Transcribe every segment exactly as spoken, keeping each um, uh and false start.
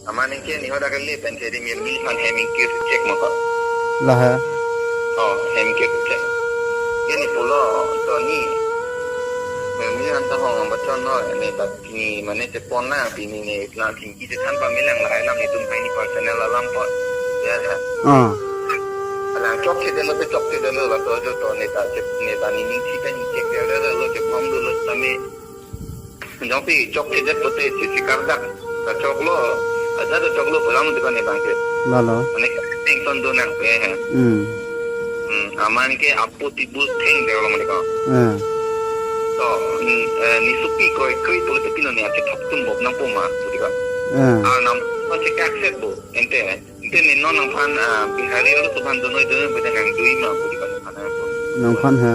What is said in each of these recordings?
Aman ke ni hoda kali pen ke di Mirmili aphan hem ingkir chek mo ko. Lahai. Oh, hem ingkir chek. Ke ni pulo to ni. Mirmili aphan ta hong bachon noi, ne ta pini mane chepon lang, pini ne lang chingki chethan pame lang, lahai alam netum aphan ni personal alam po. Ya, ya. Ah. Alang chokchedetlo, chokchedetlo, laso ajoto ne ta chep, ne ta nening si pen chekdetlo, chepon dolo tame. Jongsi chokchedet pote si, si kardak. Ta choklo, aja ta choklo pulang di ko ne abang ke. Lalo. Mane tension do nang pe he. Hmm. Hmm, aman ke apo tibul thengdetlo mane ko. Eh. To, hmm, eh, ni supi ko ekri pulote pino ne ake thap tum bok nangpo ma, di ko. Eh. Ah, nam, ma chekak set bo, ente. Ente ni non nangphan, ah, Bihari arloso aphan donoi donoi bete nangdui ma pu di ko nangphan nangpo. Nangphan ha.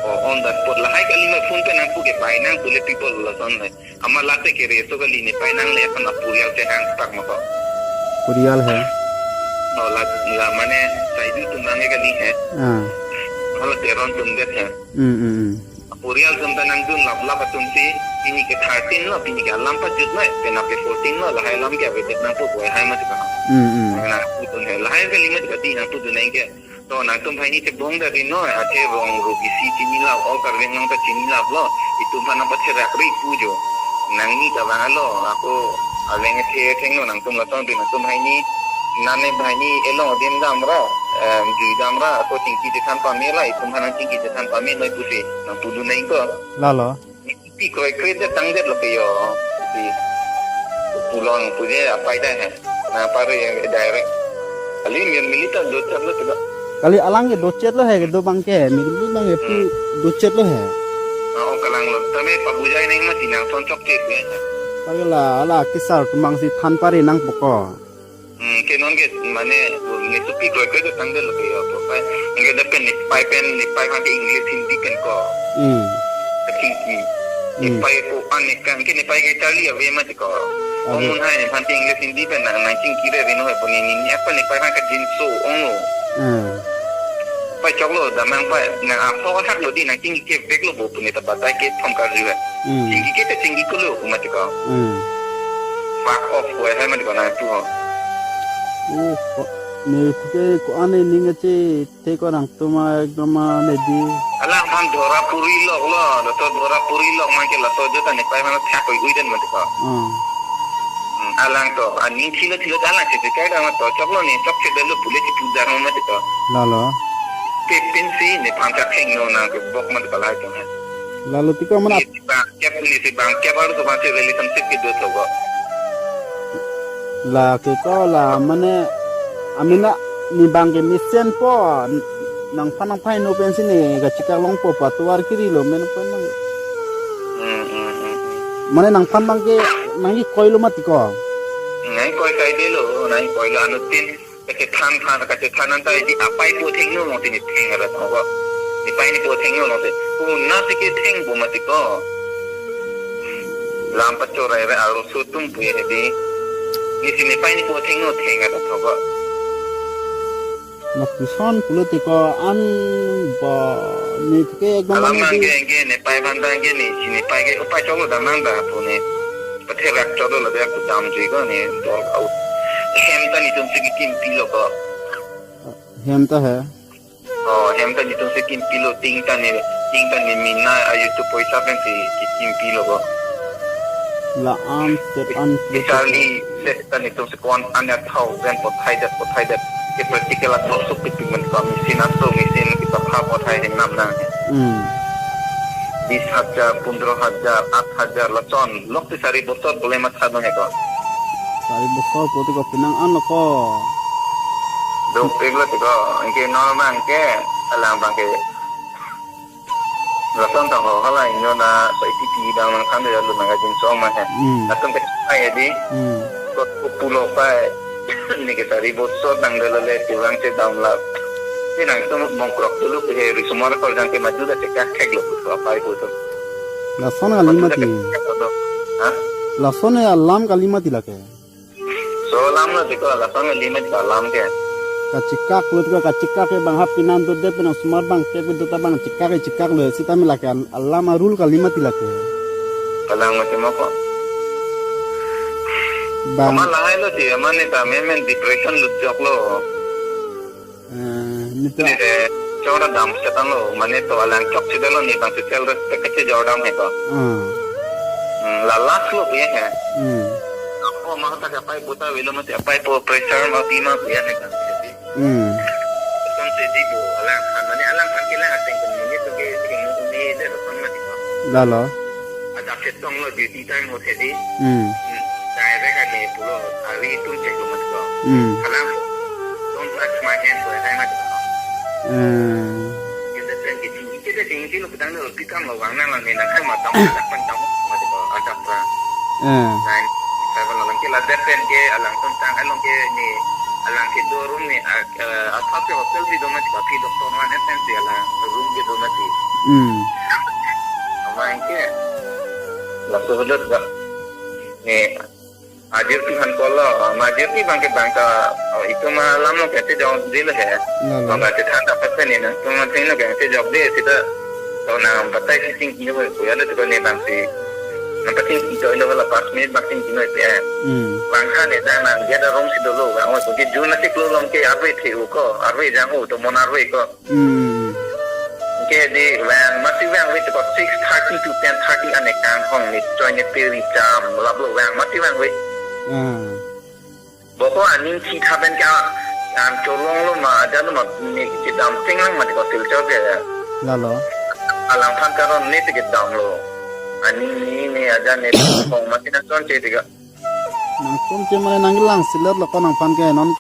Oh, on that spot lahai kali ma phone pen nangpu ke pai nang pule people lason le. Ama late ke reso kali ne pai nang le aphan apurial chehang tak mo ko. Purial hai. No, la, la mane saidu tum nang kali hai. Ah. Hala Teron tum det hai. Hmm, hmm, hmm. Purial atum ta nangdun laplap atum si, pini ke thirteen lo, pini ke alam pajut lo, penap ke fourteen lo, lahai alam ke avedet nangpo pu hai mati ko. Hmm, hmm. Nangpu dun hai, lahai kali mati ko di nangpu dun nang ke. To nangtum aphan ni chebong da ri noi, ache rong ru bisi chinilap, all Karbi Anglong ta chinilaplo, itum aphan nangpatherak ri pu jo. Nangni ta vanglo, ako aveng athe thengno nangtum lason ri nangtum aphan ni, nane aphan ni elong adim damra, em, jui damra, ako chingki chethan pame la, itum aphan nang chingki chethan pame noi pusi, nangpu dun nang ko. Lalo. Pi kroikre det tangdetlo ke yo. Pi pulang puje apai dai hai. Na pare yang direct. Kali Mirmili ta dochet lo tega. Kali alang ke dochet lo hai kedo abang ke. Mirmili abang ke pu Hmm. dochet lo hai. Ah, oh, kalang lo. Tame pabujai nang mati nang son chokche ke. Kali la, ala kisar atum abang si than pare nangpo ko. Hmm, ke non ke mane, ne supi kroikre det tangdetlo ke yo, to pai. Nge da pen ne pai pen, ne pai aphan ke English Hindi pen ko. Hmm. Ka chingki. Ne Hmm. pai ko an ne kan ke ne pai ke charli ave mati ko. Ave. Ong mun hai ne aphan ke English Hindi pen nang, nang chingki re ri noi pu ne, ne, ne apa ne pai aphan kajinso ong lo. Hmm. Pai choklo, damnang pai, nang apho hak lo di, nang chingki kevek lo bo pu ne ta batai kethom karju hai. Hmm. Chingki ke te chingki ko lo pu mati ko. Hmm. Fuck off pu hai mati ko nangpu ho. Oh, ko, ne puke ko-an ne ning ache te ko nangtum ekdom ne di. Alangphan dhora puri loklo, laso dhora puri lok man ke laso ajoto ne pai aphan thak oi oi den mati ko. Hmm. Hmm, alang to, aning thilo thilo ta alang cheche kai dam to, choklo ne, chokchedetlo pule chepu dam mati ko. Lalo. Te pinsi nephan ta thengno nang kebok mati ko lahai atum hai. Lalo tiko mana Ni si bang kep, ni si bang kep arloso aphan si relationship kedo tho ko. La ke ko la mane amena ne abang ke mesenpo nangphan nangphaino pensi ne kachekak longpo pu atovar kiri lo men pen mang. Hmm, hmm, hmm, hmm. Mane nangphan abang ke nangkekoi lo mati ko. Nangkekoi kai detlo, nangkekoi lo anuttin. Kachethan phan, kachethan anta di apai po thengno long si ne theng ra thong ko. Ne pai ne po thengno long si. Ko na si ketheng bo mati ko. Lam pachorai re arloso atum pu ye di. Ne si ne pai ne po thengno theng ra thong ko. Lapuson pulote ko an ba ne ke ekdom Alam mane nang di. Ke, ke ne pai aphan ta ke ne, si ne pai ke, upai choklo damnang da pu ne. Patherak choklo la dia ku damjui ko ne, dol out. Hem ta netum si kikim pilo ko. Hem ta hai. Oh, hem ta netum si kim pilo, ting ta ne, ting ta ne mina, ayu tu poisa pen si kikim pilo ko. La an, set an, Di charli, set ta netum si ko-an an ya thousand pothai det, pothai det. Ke practical athok suk pik pik men ko machine aso, machine kepapha pothai heng nam nang. Hmm. Bis hajar, pundro hajar, at hajar, lason. Lok ti sari bosor bole matha dong he ko. Sari bosor poti ko penang an lo ko. Dong pik lo ti ko, anke normal ke, alang abang ke. Lason tang ho hala inyo na sa iti ti dang nang than de lo nang ajin song ma he. Hmm. Lason ke ai di. Hmm. Ko pulo pai. Ni ke sari bosor dang de lo le ti vang che dam la. Ti nangtum mongkrok dulu ke he risomar kor jang ke maju da chekak thek lo pulo pai pulo. Lason kali mati. Maju da ke chekak lo. Ha? Lason ya alam kali mati lake. So alam lo ti ko, lason kali mati ko alam ke. Kachekak lo ti ko, kachekak ke bang hap pinan do de penang osomar abang ke do ta abang chekak ke chekak lo sitame lake al-, alam arul kali mati lake. Alam mati mo ko. Bang. Ama lahai lo si, ama ne ta memen depression lut jok lo. Eh, ne ta. Ne de chora dam setan lo, mane to alang chok si dolo ne bang si self respect kachejor dam he ko. Hmm. Hmm, la last lo pu he. Hmm. Ako ma ta kapai puta velo mati apai po pressure ma pi ma pu he ne bang si. Hmm. Son se di bo, alangphan, mane alangphan kelang ateng pen mane to ke sing ni de son mati ko. Lalo. Adap se tong lo duty time ho se di. Hmm. Hmm. Direct ani pulo, ari tum check lo mati ko. Hmm. Alang, "Don't touch my hand," ko, ai mati ko. Hmm. Kita pen ke tinggi, kita tinggi lo, pedang lo, pikam lo, wang nang lo, ne nang kai matam, adap pen tam, mati ko, adap ra. Hmm. Nine seven lo, lang ke la dep pen ke, alang tuntang, along ke ni, alang ke do room ni, a, eh, asap ke hotel si do mati, kapi doktor man, F N C alang, room ke do mati. Hmm. Ama ke, laso hudut ga, ni, ajir tu han kolo, ma ajir tu bang ke bang ta, oh, itu ma lam lo ke te jong dil he. Lalo. Bang ke than dapat pe ni na, tu ma thing lo ke te jok de, sita, to na batai si thing kino, kuya le tu ko ne bang si. Nampak thing kino lo la pas minute bang thing kino pe. Hmm. Bang khan ne jang nang dia da rong si dolo, bang, oh, ke jun na si klo long ke arve the u ko, arve jang u, to mon arve ko. Hmm. Ke di vang mati vang wit ko six thirty to ten thirty ane kang hong ni choi ne peri jam lap lo vang mati vang wit. Hmm. Boko aning thi thapen ka an cholong lo ma aja lo ma ni kedam ting lang mati ko Silchar ke. Lalo. Alangphan karon ne te kedam lo. Aning ni ne aja ne hong mati na son che te ka. Nang son che mane nang lang siler lo ko nangphan ke non.